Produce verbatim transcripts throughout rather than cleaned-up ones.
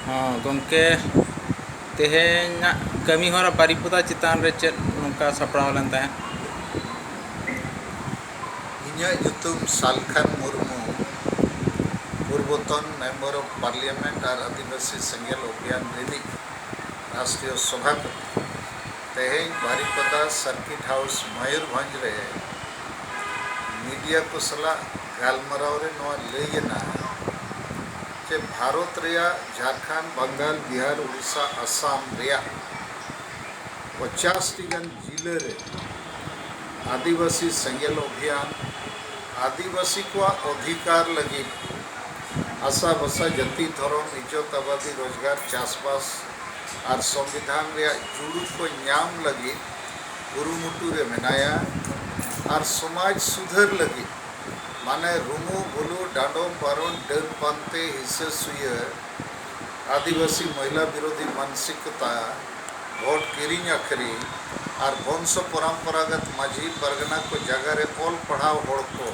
ᱦᱚᱸ, ᱜᱚᱢᱠᱮ, ᱛᱮᱦᱮᱧᱟᱜ ᱠᱟᱹᱢᱤ ᱦᱚᱨᱟ ᱵᱟᱨᱤᱯᱚᱫᱟ ᱪᱮᱛᱟᱱ ᱨᱮ ᱪᱮᱫ ᱱᱚᱝᱠᱟ ᱥᱟᱯᱲᱟᱣ ᱞᱮᱱ ᱛᱟᱦᱮᱸᱫ? ᱤᱧᱟᱹᱜ ᱧᱩᱛᱩᱢ Salkhan Murmu, ᱯᱩᱨᱵᱚᱛᱚᱱ Member of Parliament ᱟᱨ ᱟᱹᱫᱤᱵᱟᱹᱥᱤ ᱥᱮᱸᱜᱮᱞ ᱚᱵᱷᱤᱭᱟᱱ ᱨᱤᱱᱤᱡ ᱨᱟᱥᱴᱨᱤᱭᱚ ᱥᱚᱵᱷᱟᱯᱚᱛᱤ᱾ ᱛᱮᱦᱮᱧ ᱵᱟᱨᱤᱯᱚᱫᱟ Circuit House ᱢᱚᱭᱩᱨᱵᱷᱚᱸᱡᱽ ᱨᱮ ᱢᱤᱰᱤᱭᱟ ᱠᱚ ᱥᱟᱞᱟᱜ ᱜᱟᱞᱢᱟᱨᱟᱣ ᱨᱮ ᱱᱚᱣᱟ ᱞᱟᱹᱭ ᱮᱱᱟ ᱡᱮ ᱵᱷᱟᱨᱚᱛ ᱨᱮᱭᱟᱜ ᱡᱷᱟᱲᱠᱷᱚᱸᱰ, ᱵᱟᱝᱜᱟᱞ, ᱵᱤᱦᱟᱨ, ᱩᱲᱤᱥᱥᱟ, ᱟᱥᱟᱢ ᱨᱮᱭᱟᱜ ᱯᱚᱪᱟᱥ ᱴᱤ ᱜᱟᱱ ᱡᱤᱞᱟᱹ ᱨᱮ ᱟᱹᱫᱤᱵᱟᱹᱥᱤ ᱥᱮᱸᱜᱮᱞ ᱚᱵᱷᱤᱭᱟᱱ, ᱟᱹᱫᱤᱵᱟᱹᱥᱤ ᱠᱚᱣᱟᱜ ᱚᱫᱷᱤᱠᱟᱨ ᱞᱟᱹᱜᱤᱫ ᱟᱥᱟ ᱵᱷᱟᱥᱟ, ᱡᱟᱹᱛᱤ, ᱫᱷᱚᱨᱚᱢ, ᱤᱡᱽᱡᱚᱛ ᱟᱵᱟᱫᱤ, ᱨᱳᱡᱽᱜᱟᱨ, ᱪᱟᱥᱵᱟᱥ ᱟᱨ ᱥᱚᱝᱵᱤᱫᱷᱟᱱ ᱨᱮᱭᱟᱜ ᱡᱩᱲᱩ ᱠᱚ ᱧᱟᱢ ᱞᱟᱹᱜᱤᱫ ᱠᱩᱨᱩᱢᱩᱴᱩ ᱨᱮ ᱢᱮᱱᱟᱭᱟ ᱟᱨ ᱥᱚᱢᱟᱡᱽ ᱥᱩᱫᱷᱟᱹᱨ ᱞᱟᱹᱜᱤᱫ, ᱢᱟᱱᱮ ᱨᱩᱢᱩ, ᱵᱷᱩᱞᱩ, ᱰᱟᱸᱰᱚᱢ, ᱵᱟᱨᱚᱱ, ᱰᱟᱹᱱ ᱯᱟᱱᱛᱮ, ᱦᱤᱥᱟᱹ ᱥᱩᱭᱟᱹ, ᱟᱹᱫᱤᱵᱟᱹᱥᱤ ᱢᱚᱦᱤᱞᱟ ᱵᱤᱨᱳᱫᱷᱤ ᱢᱟᱱᱥᱤᱠᱚᱛᱟ, ᱵᱷᱳᱴ ᱠᱤᱨᱤᱧ ᱟᱹᱠᱷᱨᱤᱧ ᱟᱨ ᱵᱚᱝᱥᱚ ᱯᱚᱨᱚᱢᱯᱚᱨᱟᱜᱚᱛ ᱢᱟᱹᱡᱷᱤ ᱯᱟᱨᱜᱟᱱᱟ ᱠᱚ ᱡᱟᱭᱜᱟ ᱨᱮ ᱚᱞ ᱯᱟᱲᱦᱟᱣ ᱦᱚᱲ ᱠᱚ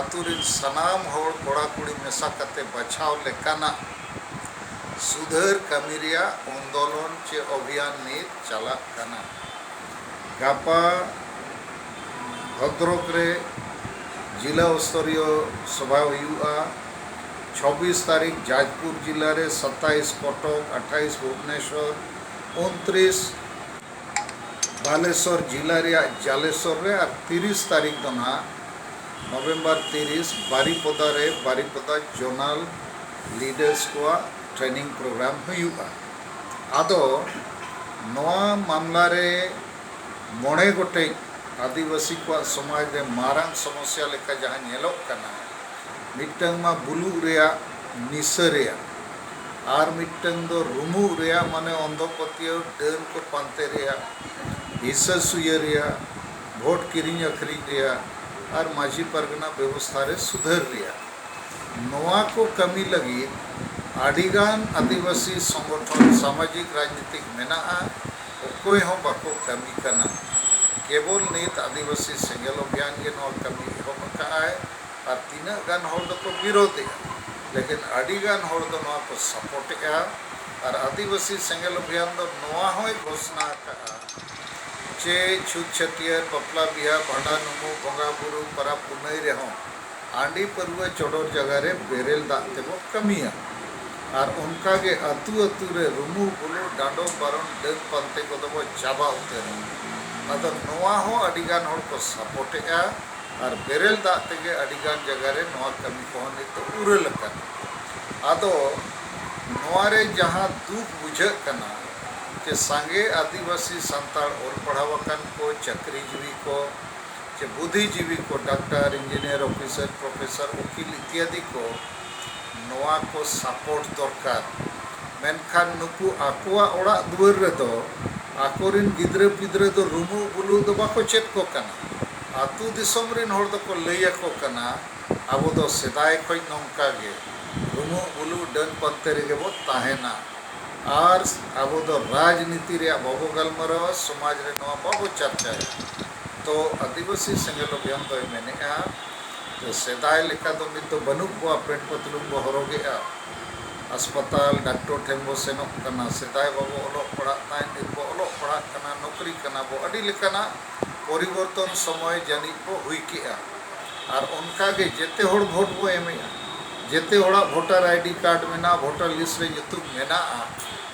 ᱟᱛᱳ ᱨᱮᱱ ᱥᱟᱱᱟᱢ ᱦᱚᱲ ᱠᱚᱲᱟ ᱠᱩᱲᱤ ᱢᱮᱥᱟ ᱠᱟᱛᱮ ᱵᱟᱪᱷᱟᱣ ᱞᱮᱠᱟᱱᱟᱜ ᱥᱩᱫᱷᱟᱹᱨ ᱠᱟᱹᱢᱤ ᱨᱮᱭᱟᱜ ᱟᱱᱫᱳᱞᱚᱱ ᱪᱮ ᱚᱵᱷᱤᱭᱟᱱ ᱱᱤᱛ ᱪᱟᱞᱟᱜ ᱠᱟᱱᱟ᱾ ᱜᱟᱯᱟ ᱵᱷᱚᱫᱨᱚᱠ ᱨᱮ ᱡᱤᱞᱟ ᱥᱛᱚᱨᱤᱭᱚ ᱥᱚᱵᱷᱟ ᱦᱩᱭᱩᱜᱼᱟ᱾ ᱪᱷᱚᱵᱵᱤᱥ ᱛᱟᱹᱨᱤᱠᱷ ᱡᱟᱡᱽᱯᱩᱨ ᱡᱤᱞᱟ ᱨᱮ, ᱥᱟᱛᱟᱭᱤᱥ ᱠᱚᱴᱚᱠ, ᱟᱴᱷᱟᱭᱤᱥ ᱵᱷᱩᱵᱽᱱᱮᱥᱚᱨ, ᱩᱱᱛᱨᱤᱥ ᱵᱟᱞᱮᱥᱚᱨ ᱡᱤᱞᱟ ᱨᱮᱭᱟᱜ ᱡᱟᱞᱮᱥᱚᱨ ᱨᱮ, ᱟᱨ ᱛᱤᱨᱤᱥ ᱛᱟᱹᱨᱤᱠᱷ ᱫᱚ ᱱᱟᱦᱟᱜ ᱱᱚᱵᱷᱮᱢᱵᱚᱨ ᱛᱤᱨᱤᱥ ᱵᱟᱨᱤᱯᱚᱫᱟ ᱨᱮ ᱵᱟᱨᱤᱯᱚᱫᱟ ᱡᱳᱱᱟᱞ ᱞᱤᱰᱟᱨᱥ ᱠᱚᱣᱟᱜ ᱴᱨᱮᱱᱤᱝ ᱯᱨᱳᱜᱨᱟᱢ ᱦᱩᱭᱩᱜᱼᱟ᱾ ᱟᱫᱚ ᱱᱚᱣᱟ ᱢᱟᱢᱞᱟ ᱨᱮ ᱢᱚᱬᱮ ᱜᱚᱴᱮᱡ ᱟᱹᱫᱤᱵᱟᱹᱥᱤ ᱠᱚᱣᱟᱜ ᱥᱚᱢᱟᱡᱽ ᱨᱮ ᱢᱟᱨᱟᱝ ᱥᱚᱢᱚᱥᱭᱟ ᱞᱮᱠᱟ ᱡᱟᱦᱟᱸ ᱧᱮᱞᱚᱜ ᱠᱟᱱᱟ, ᱢᱤᱫᱴᱟᱝ ᱢᱟ ᱵᱩᱞᱩᱜ ᱨᱮᱭᱟᱜ, ᱱᱤᱥᱟᱹ ᱨᱮᱭᱟᱜ, ᱟᱨ ᱢᱤᱫᱴᱟᱝ ᱫᱚ ᱨᱩᱢᱩᱜ ᱨᱮᱭᱟᱜ, ᱢᱟᱱᱮ ᱚᱱᱫᱷᱚ ᱯᱟᱹᱛᱭᱟᱹᱣ, ᱰᱟᱹᱱ ᱠᱚ ᱯᱟᱱᱛᱮ ᱨᱮᱭᱟᱜ, ᱦᱤᱥᱟᱹ ᱥᱩᱭᱟᱹ ᱨᱮᱭᱟᱜ, ᱵᱷᱳᱴ ᱠᱤᱨᱤᱧ ᱟᱹᱠᱷᱨᱤᱧ ᱨᱮᱭᱟᱜ, ᱟᱨ ᱢᱟᱹᱡᱷᱤ ᱯᱟᱨᱜᱟᱱᱟ ᱵᱮᱵᱚᱥᱛᱷᱟ ᱨᱮ ᱥᱩᱫᱷᱟᱹᱨ ᱨᱮᱭᱟᱜ᱾ ᱱᱚᱣᱟ ᱠᱚ ᱠᱟᱹᱢᱤ ᱞᱟᱹᱜᱤᱫ ᱟᱹᱰᱤᱜᱟᱱ ᱟᱹᱫᱤᱵᱟᱹᱥᱤ ᱥᱚᱝᱜᱚᱴᱷᱚᱱ, ᱥᱟᱢᱟᱡᱤᱠ ᱨᱟᱡᱽᱱᱤᱛᱤᱠ ᱢᱮᱱᱟᱜᱼᱟ, ᱚᱠᱚᱭ ᱦᱚᱸ ᱵᱟᱠᱚ ᱠᱟᱹᱢᱤ ᱠᱟᱱᱟ᱾ ᱠᱮᱵᱚᱞ ᱱᱤᱛ ᱟᱹᱫᱤᱵᱟᱹᱥᱤ ᱥᱮᱸᱜᱮᱞ ᱚᱵᱷᱤᱭᱟᱱ ᱜᱮ ᱱᱚᱣᱟ ᱠᱟᱹᱢᱤ ᱮᱦᱚᱵ ᱟᱠᱟᱫᱼᱟᱭ᱾ ᱟᱨ ᱛᱤᱱᱟᱹᱜ ᱜᱟᱱ ᱦᱚᱲ ᱫᱚᱠᱚ ᱵᱤᱨᱳᱫᱷᱮᱜᱼᱟ, ᱞᱮᱠᱤᱱ ᱟᱹᱰᱤ ᱜᱟᱱ ᱦᱚᱲ ᱫᱚ ᱱᱚᱣᱟ ᱠᱚ ᱥᱟᱯᱳᱨᱴᱮᱜᱼᱟ᱾ ᱟᱨ ᱟᱹᱫᱤᱵᱟᱹᱥᱤ ᱥᱮᱸᱜᱮᱞ ᱚᱵᱷᱤᱭᱟᱱ ᱫᱚ ᱱᱚᱣᱟ ᱦᱚᱸᱭ ᱜᱷᱳᱥᱱᱟ ᱟᱠᱟᱫᱼᱟ ᱡᱮ ᱪᱷᱩᱛ ᱪᱷᱟᱹᱴᱭᱟᱹᱨ, ᱵᱟᱯᱞᱟ ᱵᱤᱦᱟ, ᱵᱷᱟᱸᱰᱟᱱ, ᱩᱢᱩᱜ, ᱵᱚᱸᱜᱟ ᱵᱩᱨᱩ, ᱯᱟᱨᱟᱵᱽ ᱯᱩᱱᱟᱹᱭ ᱨᱮᱦᱚᱸ ᱦᱟᱺᱰᱤ ᱯᱟᱹᱨᱣᱟᱹ ᱪᱚᱰᱚᱨ ᱡᱟᱭᱜᱟ ᱨᱮ ᱵᱮᱨᱮᱞ ᱫᱟᱜ ᱛᱮᱵᱚ ᱠᱟᱹᱢᱤᱭᱟ᱾ ᱟᱨ ᱚᱱᱠᱟ ᱜᱮ ᱟᱹᱛᱩ ᱟᱹᱛᱩ ᱨᱮ ᱨᱩᱢᱩᱜ ᱵᱩᱞᱩᱜ, ᱰᱟᱸᱰᱚᱢ ᱵᱟᱨᱚᱱ, ᱰᱟᱹᱱ ᱯᱟᱱᱛᱮ ᱠᱚᱫᱚ ᱵᱚ ᱪᱟᱵᱟ ᱩᱛᱟᱹᱨᱟ᱾ ᱟᱫᱚ ᱱᱚᱣᱟ ᱦᱚᱸ ᱟᱹᱰᱤ ᱜᱟᱱ ᱦᱚᱲ ᱠᱚ ᱥᱟᱯᱳᱨᱴᱮᱜᱼᱟ᱾ ᱟᱨ ᱵᱮᱨᱮᱞ ᱫᱟᱜ ᱛᱮᱜᱮ ᱟᱹᱰᱤ ᱜᱟᱱ ᱡᱟᱭᱜᱟ ᱨᱮ ᱱᱚᱣᱟ ᱠᱟᱹᱢᱤ ᱠᱚᱦᱚᱸ ᱱᱤᱛᱚᱜ ᱩᱨᱟᱹᱞ ᱟᱠᱟᱱᱟ᱾ ᱟᱫᱚ ᱱᱚᱣᱟ ᱨᱮ ᱡᱟᱦᱟᱸ ᱫᱩᱠ ᱵᱩᱡᱷᱟᱹᱜ ᱠᱟᱱᱟ ᱡᱮ ᱥᱟᱸᱜᱮ ᱟᱹᱫᱤᱵᱟᱹᱥᱤ ᱥᱟᱱᱛᱟᱲ ᱚᱞ ᱯᱟᱲᱦᱟᱣ ᱟᱠᱟᱱ ᱠᱚ, ᱪᱟᱹᱠᱨᱤ ᱡᱤᱣᱤ ᱠᱚ, ᱪᱮ ᱵᱩᱫᱷᱤᱡᱤᱵᱤ ᱠᱚ, ᱰᱟᱠᱛᱟᱨ, ᱤᱧᱡᱤᱱᱤᱭᱟᱨ, ᱚᱯᱷᱤᱥᱟᱨ, ᱯᱨᱚᱯᱷᱮᱥᱚᱨ, ᱩᱠᱤᱞ ᱤᱛᱭᱟᱫᱤ ᱠᱚ ᱱᱚᱣᱟ ᱠᱚ ᱥᱟᱯᱳᱨᱴ ᱫᱚᱨᱠᱟᱨ᱾ ᱢᱮᱱᱠᱷᱟᱱ ᱱᱩᱠᱩ ᱟᱠᱚᱣᱟᱜ ᱚᱲᱟᱜ ᱫᱩᱣᱟᱹᱨ ᱨᱮᱫᱚ ᱟᱠᱚᱨᱮᱱ ᱜᱤᱫᱽᱨᱟᱹ ᱯᱤᱫᱽᱨᱟᱹ ᱫᱚ ᱨᱩᱢᱩᱜ ᱵᱩᱞᱩᱜ ᱫᱚ ᱵᱟᱠᱚ ᱪᱮᱫ ᱠᱚ ᱠᱟᱱᱟ᱾ ᱟᱹᱛᱩ ᱫᱤᱥᱚᱢ ᱨᱮᱱ ᱦᱚᱲ ᱫᱚᱠᱚ ᱞᱟᱹᱭ ᱟᱠᱚ ᱠᱟᱱᱟ, ᱟᱵᱚ ᱫᱚ ᱥᱮᱫᱟᱭ ᱠᱷᱚᱱ ᱱᱚᱝᱠᱟ ᱜᱮ ᱨᱩᱢᱩᱜ ᱵᱩᱞᱩᱜ ᱰᱟᱹᱱ ᱯᱟᱱᱛᱮ ᱨᱮᱜᱮ ᱵᱚ ᱛᱟᱦᱮᱱᱟ᱾ ᱟᱨ ᱟᱵᱚ ᱫᱚ ᱨᱟᱡᱽᱱᱤᱛᱤ ᱨᱮᱭᱟᱜ ᱵᱟᱵᱚ ᱜᱟᱞᱢᱟᱨᱟᱣᱟ, ᱥᱚᱢᱟᱡᱽ ᱨᱮ ᱱᱚᱣᱟ ᱵᱟᱵᱚ ᱪᱟᱨᱪᱟᱭᱟ᱾ ᱛᱚ ᱟᱹᱫᱤᱵᱟᱹᱥᱤ ᱥᱮᱸᱜᱮᱞ ᱚᱵᱷᱤᱭᱟᱱ ᱫᱚᱭ ᱢᱮᱱᱮᱜᱼᱟ ᱡᱮ ᱥᱮᱫᱟᱭ ᱞᱮᱠᱟ ᱫᱚ ᱱᱤᱛ ᱫᱚ ᱵᱟᱹᱱᱩᱜ ᱠᱚᱣᱟ, ᱯᱮᱱᱴ ᱯᱟᱹᱛᱞᱩᱢ ᱵᱚ ᱦᱚᱨᱚᱜᱮᱜᱼᱟ, ᱦᱟᱥᱯᱟᱛᱟᱞ ᱰᱟᱠᱛᱚᱨ ᱴᱷᱮᱱ ᱵᱚ ᱥᱮᱱᱚᱜ ᱠᱟᱱᱟ᱾ ᱥᱮᱫᱟᱭ ᱵᱟᱵᱚ ᱚᱞᱚᱜ ᱯᱟᱲᱦᱟᱜ ᱛᱟᱦᱮᱸᱫ, ᱱᱤᱛ ᱵᱚ ᱚᱞᱚᱜ ᱯᱟᱲᱦᱟᱜ ᱠᱟᱱᱟ, ᱱᱚᱠᱨᱤ ᱠᱟᱱᱟ ᱵᱚ, ᱟᱹᱰᱤ ᱞᱮᱠᱟᱱᱟᱜ ᱯᱚᱨᱤᱵᱚᱨᱛᱚᱱ ᱥᱚᱢᱚᱭ ᱡᱟᱹᱱᱤᱡ ᱵᱚ ᱦᱩᱭ ᱠᱮᱜᱼᱟ᱾ ᱟᱨ ᱚᱱᱠᱟ ᱜᱮ ᱡᱮᱛᱮ ᱦᱚᱲ ᱵᱷᱳᱴ ᱵᱚ ᱮᱢᱮᱜᱼᱟ, ᱡᱮᱛᱮ ᱦᱚᱲᱟᱜ ᱵᱷᱳᱴᱟᱨ ᱟᱭᱰᱤ ᱠᱟᱨᱰ ᱢᱮᱱᱟᱜᱼᱟ, ᱵᱷᱳᱴᱟᱨ ᱞᱤᱥᱴ ᱨᱮ ᱧᱩᱛᱩᱢ ᱢᱮᱱᱟᱜᱼᱟ᱾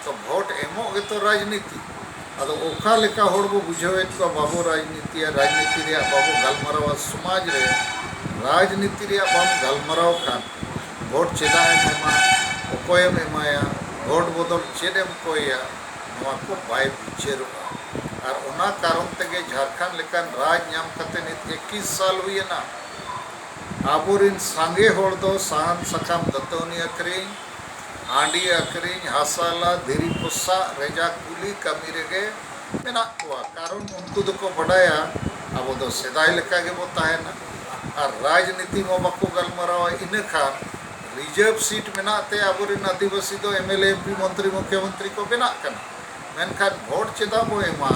ᱛᱚ ᱵᱷᱳᱴ ᱮᱢᱚᱜ ᱜᱮᱛᱚ ᱨᱟᱡᱽᱱᱤᱛᱤ᱾ ᱟᱫᱚ ᱚᱠᱟ ᱞᱮᱠᱟ ᱦᱚᱲ ᱵᱚ ᱵᱩᱡᱷᱟᱹᱣᱮᱫ ᱠᱚᱣᱟ ᱵᱟᱵᱚ ᱨᱟᱡᱽᱱᱤᱛᱤᱭᱟ, ᱨᱟᱡᱽᱱᱤᱛᱤ ᱨᱮᱭᱟᱜ ᱵᱟᱵᱚ ᱜᱟᱞᱢᱟᱨᱟᱣᱟ ᱥᱚᱢᱟᱡᱽ ᱨᱮ, ᱨᱟᱡᱽᱱᱤᱛᱤ ᱨᱮᱭᱟᱜ ᱵᱟᱢ ᱜᱟᱞᱢᱟᱨᱟᱣ ᱠᱷᱟᱱ ᱵᱷᱳᱴ ᱪᱮᱫᱟᱜ ᱮᱢ ᱮᱢᱟ, ᱚᱠᱚᱭᱮᱢ ᱮᱢᱟᱭᱟ, ᱵᱷᱳᱴ ᱵᱚᱫᱚᱞ ᱪᱮᱫ ᱮᱢ ᱠᱚᱭᱟ, ᱱᱚᱣᱟ ᱠᱚ ᱵᱟᱭ ᱵᱤᱪᱟᱹᱨᱚᱜᱼᱟ᱾ ᱟᱨ ᱚᱱᱟ ᱠᱟᱨᱚᱱ ᱛᱮᱜᱮ ᱡᱷᱟᱲᱠᱷᱚᱸᱰ ᱞᱮᱠᱟᱱ ᱨᱟᱡᱽ ᱧᱟᱢ ᱠᱟᱛᱮ ᱱᱤᱛ ᱮᱠᱤᱥ ᱥᱟᱞ ᱦᱩᱭᱮᱱᱟ᱾ ᱟᱵᱚᱨᱮᱱ ᱥᱟᱸᱜᱮ ᱦᱚᱲ ᱫᱚ ᱥᱟᱦᱟᱱ ᱥᱟᱠᱟᱢ, ᱫᱟᱹᱛᱟᱹᱣᱱᱤ ᱟᱹᱠᱷᱨᱤᱧ, ᱦᱟᱺᱰᱤ ᱟᱹᱠᱷᱨᱤᱧ, ᱦᱟᱥᱟ ᱞᱟ, ᱫᱷᱤᱨᱤ ᱯᱚᱥᱟᱜ, ᱨᱮᱡᱟ ᱠᱩᱞᱤ ᱠᱟᱹᱢᱤ ᱨᱮᱜᱮ ᱢᱮᱱᱟᱜ ᱠᱚᱣᱟ᱾ ᱠᱟᱨᱚᱱ ᱩᱱᱠᱩ ᱫᱚᱠᱚ ᱵᱟᱰᱟᱭᱟ ᱟᱵᱚ ᱫᱚ ᱥᱮᱫᱟᱭ ᱞᱮᱠᱟ ᱜᱮᱵᱚ ᱛᱟᱦᱮᱱᱟ᱾ ᱟᱨ ᱨᱟᱡᱽᱱᱤᱛᱤ ᱢᱟ ᱵᱟᱠᱚ ᱜᱟᱞᱢᱟᱨᱟᱣᱟ᱾ ᱤᱱᱟᱹ ᱠᱷᱟᱱ ᱨᱤᱡᱟᱨᱵᱷ ᱥᱤᱴ ᱢᱮᱱᱟᱜ ᱛᱮ ᱟᱵᱚᱨᱮᱱ ᱟᱹᱫᱤᱵᱟᱹᱥᱤ ᱫᱚ M L A, M P, ᱢᱚᱱᱛᱨᱤ, ᱢᱩᱠᱷᱭᱚᱢᱚᱱᱛᱨᱤ ᱠᱚ ᱵᱮᱱᱟᱜ ᱠᱟᱱᱟ᱾ ᱢᱮᱱᱠᱷᱟᱱ ᱵᱷᱳᱴ ᱪᱮᱫᱟᱜ ᱵᱚ ᱮᱢᱟ?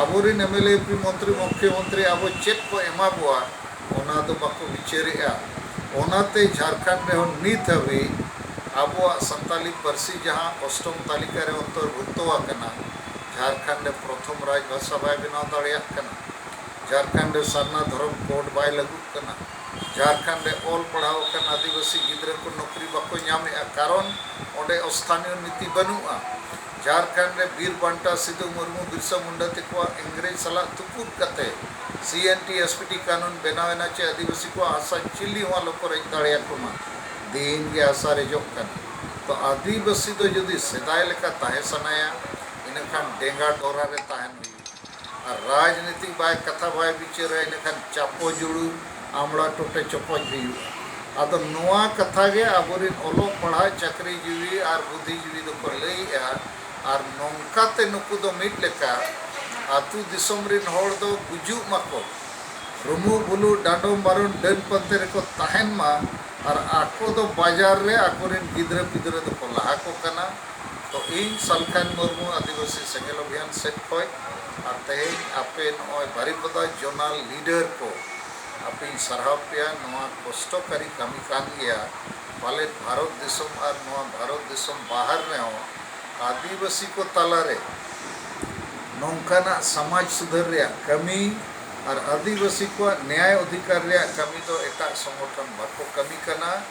ᱟᱵᱚᱨᱮᱱ M L A, M P, ᱢᱚᱱᱛᱨᱤ, ᱢᱩᱠᱷᱭᱚᱢᱚᱱᱛᱨᱤ ᱟᱵᱚ ᱪᱮᱫ ᱠᱚ ᱮᱢᱟ ᱵᱚᱣᱟ, ᱚᱱᱟ ᱫᱚ ᱵᱟᱠᱚ ᱵᱤᱪᱟᱹᱨᱮᱜᱼᱟ᱾ ᱚᱱᱟᱛᱮ ᱡᱷᱟᱲᱠᱷᱚᱸᱰ ᱨᱮᱦᱚᱸ ᱱᱤᱛ ᱦᱟᱹᱵᱤᱡ ᱟᱵᱚᱣᱟᱜ ᱥᱟᱱᱛᱟᱞᱤ ᱯᱟᱹᱨᱥᱤ ᱡᱟᱦᱟᱸ ᱚᱥᱴᱚᱢ ᱛᱟᱹᱞᱤᱠᱟ ᱨᱮ ᱚᱱᱛᱚᱨᱵᱷᱩᱠᱛᱚ ᱟᱠᱟᱱᱟ, ᱡᱷᱟᱲᱠᱷᱚᱸᱰ ᱨᱮ ᱯᱨᱚᱛᱷᱚᱢ ᱨᱟᱡᱽ ᱵᱷᱟᱥᱟ ᱵᱟᱭ ᱵᱮᱱᱟᱣ ᱫᱟᱲᱮᱭᱟᱜ ᱠᱟᱱᱟ, ᱡᱷᱟᱲᱠᱷᱚᱸᱰ ᱨᱮ ᱥᱟᱨᱱᱟ ᱫᱷᱚᱨᱚᱢ ᱠᱳᱰ ᱵᱟᱭ ᱞᱟᱹᱜᱩᱜ ᱠᱟᱱᱟ, ᱡᱷᱟᱲᱠᱷᱚᱸᱰ ᱨᱮ ᱚᱞ ᱯᱟᱲᱦᱟᱣ ᱟᱠᱟᱱ ᱟᱹᱫᱤᱵᱟᱹᱥᱤ ᱜᱤᱫᱽᱨᱟᱹ ᱠᱚ ᱱᱚᱠᱨᱤ ᱵᱟᱠᱚ ᱧᱟᱢᱮᱫᱼᱟ, ᱠᱟᱨᱚᱱ ᱚᱸᱰᱮ ᱥᱛᱷᱟᱱᱤᱭᱚ ᱱᱤᱛᱤ ᱵᱟᱹᱱᱩᱜᱼᱟ᱾ ᱡᱷᱟᱲᱠᱷᱚᱸᱰ ᱨᱮ ᱵᱤᱨ ᱵᱟᱱᱴᱟ ᱥᱤᱫᱩ ᱢᱩᱨᱢᱩ, ᱵᱤᱨᱥᱟ ᱢᱩᱱᱰᱟ ᱛᱮᱠᱚᱣᱟᱜ ᱤᱝᱨᱮᱡᱽ ᱥᱟᱞᱟᱜ ᱛᱩᱯᱩᱫ ᱠᱟᱛᱮ ᱥᱤ N T S P T ᱠᱟᱹᱱᱩᱱ ᱵᱮᱱᱟᱣ ᱮᱱᱟ, ᱪᱮ ᱟᱹᱫᱤᱵᱟᱹᱥᱤ ᱠᱚᱣᱟᱜ ᱦᱟᱥᱟ ᱪᱤᱞᱤ ᱦᱚᱸ ᱟᱞᱚ ᱠᱚ ᱨᱮᱡ ᱫᱟᱲᱮᱭᱟᱠᱚ ᱢᱟ᱾ ᱫᱤᱱ ᱜᱮ ᱦᱟᱥᱟ ᱨᱮᱡᱚᱜ ᱠᱟᱱᱟ᱾ ᱛᱚ ᱟᱹᱫᱤᱵᱟᱹᱥᱤ ᱫᱚ ᱡᱩᱫᱤ ᱥᱮᱫᱟᱭ ᱞᱮᱠᱟ ᱛᱟᱦᱮᱸ ᱥᱟᱱᱟᱭᱟ, ᱤᱱᱟᱹᱠᱷᱟᱱ ᱰᱮᱸᱜᱟ ᱰᱚᱨᱟ ᱨᱮ ᱛᱟᱦᱮᱱ ᱦᱩᱭᱩᱜᱼᱟ᱾ ᱟᱨ ᱨᱟᱡᱽᱱᱤᱛᱤ ᱵᱟᱭ, ᱠᱟᱛᱷᱟ ᱵᱟᱭ ᱵᱤᱪᱟᱹᱨᱟ, ᱤᱱᱟᱹᱠᱷᱟᱱ ᱪᱟᱯᱚ ᱡᱩᱲᱩ, ᱟᱢᱲᱟ ᱴᱚᱴᱮ ᱪᱚᱯᱚᱡ ᱦᱩᱭᱩᱜᱼᱟ᱾ ᱟᱫᱚ ᱱᱚᱣᱟ ᱠᱟᱛᱷᱟ ᱜᱮ ᱟᱵᱚᱨᱮᱱ ᱚᱞᱚᱜ ᱯᱟᱲᱦᱟᱜ ᱪᱟᱹᱠᱨᱤ ᱡᱤᱣᱤ ᱟᱨ ᱵᱩᱫᱽᱫᱷᱤ ᱡᱤᱣᱤ ᱫᱚᱠᱚ ᱞᱟᱹᱭᱮᱜᱼᱟ᱾ ᱟᱨ ᱱᱚᱝᱠᱟᱛᱮ ᱱᱩᱠᱩ ᱫᱚ ᱢᱤᱫ ᱞᱮᱠᱟ ᱟᱹᱛᱩ ᱫᱤᱥᱚᱢ ᱨᱮᱱ ᱦᱚᱲ ᱫᱚ ᱜᱩᱡᱩᱜ ᱢᱟᱠᱚ, ᱨᱩᱢᱩᱜ ᱵᱩᱞᱩᱜ ᱰᱟᱸᱰᱚᱢ ᱵᱟᱨᱚᱱ ᱰᱟᱹᱱ ᱯᱟᱱᱛᱮ ᱨᱮᱠᱚ ᱛᱟᱦᱮᱱ ᱢᱟ, ᱟᱨ ᱟᱠᱚ ᱫᱚ ᱵᱟᱡᱟᱨ ᱨᱮ ᱟᱠᱚᱨᱮᱱ ᱜᱤᱫᱽᱨᱟᱹ ᱯᱤᱫᱽᱨᱟᱹ ᱫᱚᱠᱚ ᱞᱟᱦᱟ ᱠᱚ ᱠᱟᱱᱟ᱾ ᱛᱚ ᱤᱧ ᱥᱟᱞᱠᱷᱟᱱ ᱢᱩᱨᱢᱩ ᱟᱹᱫᱤᱵᱟᱹᱥᱤ ᱥᱮᱸᱜᱮᱞ ᱚᱵᱷᱤᱭᱟᱱ ᱥᱮᱫ ᱠᱷᱚᱱ ᱟᱨ ᱛᱮᱦᱮᱧ ᱟᱯᱮ ᱱᱚᱜᱼᱚᱭ ᱵᱟᱨᱤᱯᱟᱫᱟ ᱡᱳᱱᱟᱞ ᱞᱤᱰᱟᱨ ᱠᱚ, ᱟᱯᱮᱧ ᱥᱟᱨᱦᱟᱣ ᱯᱮᱭᱟ᱾ ᱱᱚᱣᱟ ᱠᱚᱥᱴᱚᱠᱟᱨᱤ ᱠᱟᱹᱢᱤ ᱠᱟᱱ ᱜᱮᱭᱟ᱾ ᱯᱟᱞᱮᱫ ᱵᱷᱟᱨᱚᱛ ᱫᱤᱥᱚᱢ ᱟᱨ ᱱᱚᱣᱟ ᱵᱷᱟᱨᱚᱛ ᱫᱤᱥᱚᱢ ᱵᱟᱦᱟᱨ ᱨᱮᱦᱚᱸ ᱟᱹᱫᱤᱵᱟᱹᱥᱤ ᱠᱚ ᱛᱟᱞᱟᱨᱮ ᱱᱚᱝᱠᱟᱱᱟᱜ ᱥᱚᱢᱟᱡᱽ ᱥᱩᱫᱷᱟᱹᱨ ᱨᱮᱭᱟᱜ ᱠᱟᱹᱢᱤ ᱟᱨ ᱟᱹᱫᱤᱵᱟᱹᱥᱤ ᱠᱚᱣᱟᱜ ᱱᱮᱭᱟᱭ ᱚᱫᱷᱤᱠᱟᱨ ᱨᱮᱭᱟᱜ ᱠᱟᱹᱢᱤ ᱫᱚ ᱮᱴᱟᱜ ᱥᱚᱝᱜᱚᱴᱷᱚᱱ ᱵᱟᱠᱚ ᱠᱟᱹᱢᱤ ᱠᱟᱱᱟ᱾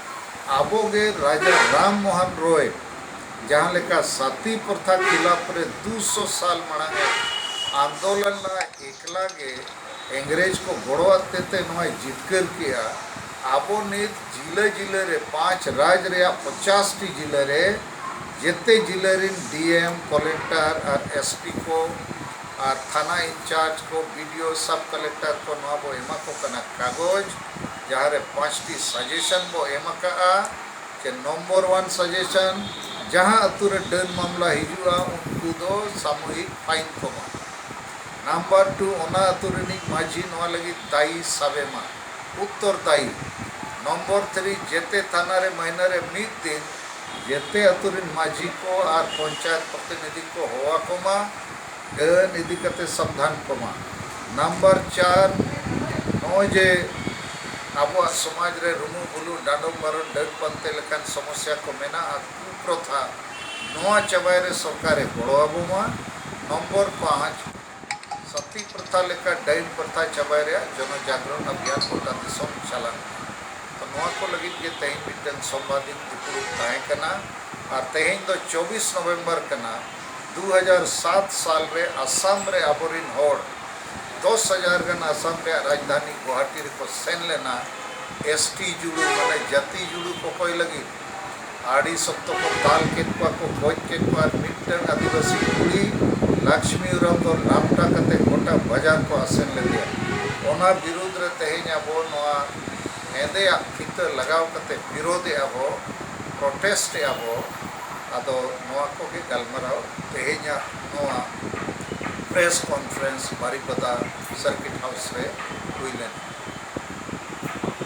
ᱟᱵᱚᱜᱮ ᱨᱟᱡᱟ ᱨᱟᱢ ᱢᱳᱦᱚᱱ ᱨᱚᱭ ᱡᱟᱦᱟᱸ ᱞᱮᱠᱟ ᱥᱟᱛᱤ ᱯᱨᱚᱛᱷᱟ ᱠᱷᱤᱞᱟᱯ ᱨᱮ ᱫᱩᱥᱚ ᱥᱟᱞ ᱢᱟᱲᱟᱝ ᱮ ᱟᱱᱫᱳᱞᱚᱱ ᱞᱮᱫᱟ, ᱮᱠᱞᱟ ᱜᱮ ᱤᱝᱨᱮᱡᱽ ᱠᱚ ᱜᱚᱲᱚ ᱟᱛᱮ ᱛᱮ ᱱᱚᱣᱟᱭ ᱡᱤᱛᱠᱟᱹᱨ ᱠᱮᱜᱼᱟ᱾ ᱟᱵᱚ ᱱᱤᱛ ᱡᱤᱞᱟᱹ ᱡᱤᱞᱟᱹ ᱨᱮ, ᱯᱟᱸᱪ ᱨᱟᱡᱽ ᱨᱮᱭᱟᱜ ᱯᱚᱸᱪᱟᱥ ᱴᱤ ᱡᱤᱞᱟᱹ ᱨᱮ, ᱡᱮᱛᱮ ᱡᱤᱞᱟᱹ ᱨᱮᱱ ᱰᱤ ᱮᱢ, ᱠᱚᱞᱮᱠᱴᱚᱨ ᱟᱨ ᱮᱥ ᱯᱤ ᱠᱚ ᱟᱨ ᱛᱷᱟᱱᱟ ᱤᱱᱪᱟᱨᱡᱽ ᱠᱚ, ᱵᱤ ᱰᱤ ᱳ, ᱥᱟᱵ ᱠᱟᱞᱮᱠᱴᱚᱨ ᱠᱚ, ᱱᱚᱣᱟ ᱵᱚ ᱮᱢᱟ ᱠᱚ ᱠᱟᱱᱟ ᱠᱟᱜᱚᱡᱽ, ᱡᱟᱦᱟᱸ ᱨᱮ ᱯᱟᱸᱪᱴᱤ ᱥᱟᱡᱮᱥᱚᱱ ᱵᱚ ᱮᱢ ᱟᱠᱟᱜᱼᱟ᱾ ᱡᱮ ᱱᱚᱢᱵᱚᱨ ᱚᱣᱟᱱ ᱥᱟᱡᱮᱥᱚᱱ, ᱡᱟᱦᱟᱸ ᱟᱹᱛᱩ ᱨᱮ ᱰᱟᱹᱱ ᱢᱟᱢᱞᱟ ᱦᱤᱡᱩᱜᱼᱟ, ᱩᱱᱠᱩ ᱫᱚ ᱥᱟᱢᱩᱦᱤᱠ ᱯᱷᱟᱭᱤᱱ ᱠᱚ ᱮᱢᱟ᱾ ᱱᱟᱢᱵᱟᱨ ᱴᱩ, ᱚᱱᱟ ᱟᱹᱛᱩ ᱨᱤᱱᱤᱡ ᱢᱟᱹᱡᱷᱤ ᱱᱚᱣᱟ ᱞᱟᱹᱜᱤᱫ ᱫᱟᱭᱤ ᱥᱟᱵᱮ ᱢᱟ, ᱩᱛᱛᱚᱨ ᱫᱟᱭᱤ᱾ ᱱᱚᱢᱵᱚᱨ ᱛᱷᱨᱤ, ᱡᱮᱛᱮ ᱛᱷᱟᱱᱟ ᱨᱮ ᱢᱟᱹᱦᱱᱟᱹ ᱨᱮ ᱢᱤᱫ ᱫᱤᱱ ᱡᱮᱛᱮ ᱟᱹᱛᱩ ᱨᱤᱱ ᱢᱟᱹᱡᱷᱤ ᱠᱚ ᱟᱨ ᱯᱚᱧᱪᱟᱭᱮᱛ ᱯᱨᱚᱛᱤᱱᱤᱫᱷᱤ ᱠᱚ ᱦᱚᱦᱚ ᱟᱠᱚ ᱢᱟ, ᱰᱟᱹᱱ ᱤᱫᱤ ᱠᱟᱛᱮ ᱥᱟᱵᱫᱷᱟᱱ ᱠᱚ ᱢᱟ᱾ ᱱᱟᱢᱵᱟᱨ ᱪᱟᱨ, ᱱᱚᱜᱼᱚᱭ ᱡᱮ ᱟᱵᱚᱣᱟᱜ ᱥᱚᱢᱟᱡᱽ ᱨᱮ ᱨᱩᱢᱩᱜ ᱵᱩᱞᱩᱜ, ᱰᱟᱸᱰᱚᱢ ᱵᱟᱨᱚᱱ, ᱰᱟᱹᱱ ᱯᱟᱱᱛᱮ ᱞᱮᱠᱟᱱ ᱥᱚᱢᱚᱥᱭᱟ ᱠᱚ ᱢᱮᱱᱟᱜᱼᱟ, ᱠᱩᱯᱨᱚᱛᱷᱟ, ᱱᱚᱣᱟ ᱪᱟᱵᱟᱭ ᱨᱮ ᱥᱚᱨᱠᱟᱨᱮ ᱜᱚᱲᱚ ᱟᱵᱚ ᱢᱟ᱾ ᱱᱚᱢᱵᱚᱨ ᱯᱟᱸᱪ, ᱥᱟᱛᱤ ᱯᱨᱚᱛᱷᱟ ᱞᱮᱠᱟ ᱰᱟᱹᱱ ᱯᱨᱚᱛᱷᱟ ᱪᱟᱵᱟᱭ ᱨᱮᱭᱟᱜ ᱡᱚᱱᱚ ᱡᱟᱜᱽᱨᱚᱱ ᱟᱵᱷᱤᱭᱟᱱ ᱜᱚᱴᱟ ᱫᱤᱥᱚᱢ ᱪᱟᱞᱟᱜ ᱠᱟᱱᱟ᱾ ᱛᱚ, ᱱᱚᱣᱟ ᱠᱚ ᱞᱟᱹᱜᱤᱫ ᱜᱮ ᱛᱮᱦᱮᱧ ᱢᱤᱫᱴᱟᱝ ᱥᱚᱢᱵᱟᱫᱤᱛ ᱫᱩᱯᱲᱩᱵ ᱛᱟᱦᱮᱸ ᱠᱟᱱᱟ᱾ ᱟᱨ ᱛᱮᱦᱮᱧ ᱫᱚ ᱪᱚᱵᱵᱤᱥ ᱱᱚᱵᱷᱮᱢᱵᱚᱨ ᱠᱟᱱᱟ᱾ ᱫᱩ ᱦᱟᱡᱟᱨ ᱥᱟᱛ ᱥᱟᱞ ᱨᱮ ᱟᱥᱟᱢ ᱨᱮ ᱟᱵᱚᱨᱮᱱ ᱦᱚᱲ ᱫᱚᱥ ᱦᱟᱡᱟᱨ ᱜᱟᱱ ᱟᱥᱟᱢ ᱨᱮᱭᱟᱜ ᱨᱟᱡᱽᱫᱷᱟᱱᱤ ᱜᱩᱣᱟᱦᱟᱴᱤ ᱨᱮᱠᱚ ᱥᱮᱱ ᱞᱮᱱᱟ᱾ ᱮᱥ ᱴᱤ ᱡᱩᱲᱩ, ᱢᱟᱱᱮ ᱡᱟᱹᱛᱤ ᱡᱩᱲᱩ ᱠᱚᱠᱚᱭ ᱞᱟᱹᱜᱤᱫ ᱟᱹᱰᱤ ᱥᱚᱠᱛᱚ ᱠᱚ ᱫᱟᱞ ᱠᱮᱫ ᱠᱚᱣᱟ, ᱠᱚ ᱜᱚᱡ ᱠᱮᱫ ᱠᱚᱣᱟ᱾ ᱟᱨ ᱢᱤᱫᱴᱟᱝ ᱟᱹᱫᱤᱵᱟᱹᱥᱤ ᱠᱩᱲᱤ ᱞᱟᱠᱥᱢᱤ ᱩᱨᱟᱢ ᱫᱚ ᱞᱟᱯᱴᱟ ᱠᱟᱛᱮ ᱜᱚᱴᱟ ᱵᱟᱡᱟᱨ ᱠᱚ ᱟᱥᱮᱱ ᱞᱮᱫᱮᱭᱟ᱾ ᱚᱱᱟ ᱵᱤᱨᱩᱫᱽ ᱨᱮ ᱛᱮᱦᱮᱧ ᱟᱵᱚ ᱱᱚᱣᱟ ᱦᱮᱸᱫᱮᱭᱟᱜ ᱯᱷᱤᱛᱟᱹ ᱞᱟᱜᱟᱣ ᱠᱟᱛᱮ ᱵᱤᱨᱳᱫᱷ ᱮᱫᱼᱟ ᱵᱚ, ᱯᱨᱚᱴᱮᱥᱴ ᱮᱫᱼᱟ ᱵᱚ᱾ ᱟᱫᱚ ᱱᱚᱣᱟ ᱠᱚᱜᱮ ᱜᱟᱞᱢᱟᱨᱟᱣ ᱛᱮᱦᱮᱧᱟᱜ ᱱᱚᱣᱟ ᱯᱨᱮᱥ ᱠᱚᱱᱯᱷᱟᱨᱮᱱᱥ ᱵᱟᱨᱤᱯᱟᱫᱟ ᱥᱟᱨᱠᱤᱴ ᱦᱟᱣᱩᱥ ᱨᱮ ᱦᱩᱭ ᱞᱮᱱᱟ᱾